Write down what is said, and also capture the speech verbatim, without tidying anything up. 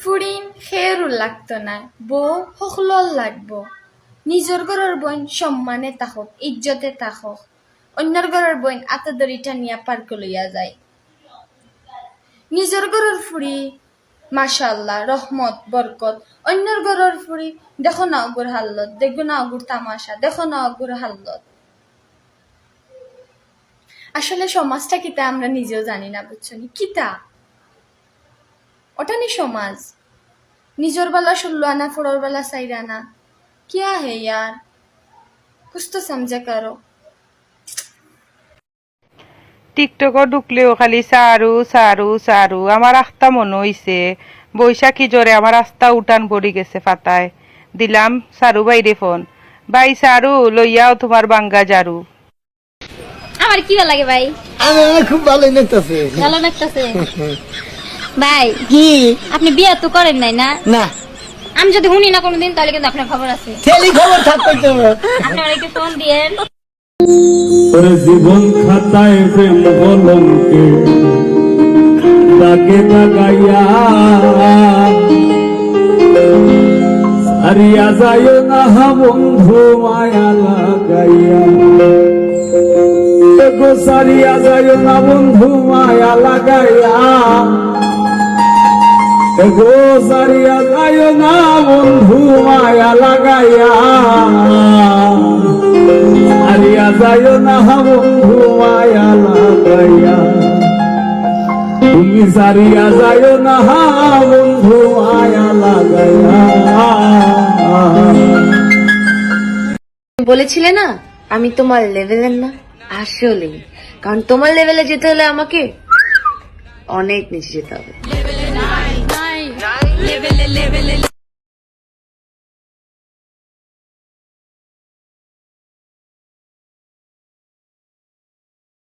ফুড়িন খেরু লাগতো না, বউ হকলর লাগবো। নিজর ঘরর বইন সম্মানে থাকক, ইজ্জতে থাকক। অন্যর ঘরর বইন আতো ধরি টানিয়া পার্কে লইয়া যায়। নিজর ঘরর ফুড়ি, মাশাআল্লাহ, রহমত, বরকত। অন্যর ঘরর ফুড়ি, দেখো না অগুর হাল্লত, দেখো না অগুর তামাশা, দেখো না অগুর হাল্লত। আসলে সমাজটা কিতা আমরা নিজেও জানি না, বুঝছো নি? কিতা? ওটা নি সমাজ। নিজর বালা ষোলো আনা, ফড়র বালা চাইর আনা। কিয়া হে ইয়ার? কুছ তো সমঝা করো। টিকটকো ঢুকলেও খালি সারু, সারু, সারু। আমার আখতা মনো অইছে, বৈশাখী জ্বরে আমার আস্তা উঠান ভরি গেছে ফাতায়। দিলাম সারু ভাইরে ফোন। ভাই সারু, লইয়াও তুমার বাঙ্গা জারু। আমার কি ভালা লাগে ভাই? আমার খুব ভালো লাগতেছে। ভালা লাগতেছে। ভাই, কি? আপনে বিয়া তো করেন নাই না? না, আমি যদি হুনি না কোনোদিন, তাহলে কিন্তু আপনার খবর আছে। ঠেলি খবর থাকতে তো। আপনে আমারে একটু ফোন দিয়েন। ওরে জীবন খাতায় প্রেম কলঙ্কে দাগে দাগাইয়া, সারিয়া যাইও না বন্ধু মায়া লাগাইয়া। এগো সারিয়া যাইও না বন্ধু মায়া লাগাইয়া। এগো সারিয়া যাইও না বন্ধু মায়া লাগাইয়া। সারিয়া যাইও না বন্ধু মায়া লাগাইয়া। তুমি সারিয়া যাইও না বন্ধু মায়া লাগাইয়া। বলেছিলে না আমি তোমার লেভেলের না? আসলেই। কারণ তোমার লেভেলে যেতে হলে আমাকে অনেক নিচে যেতে হবে।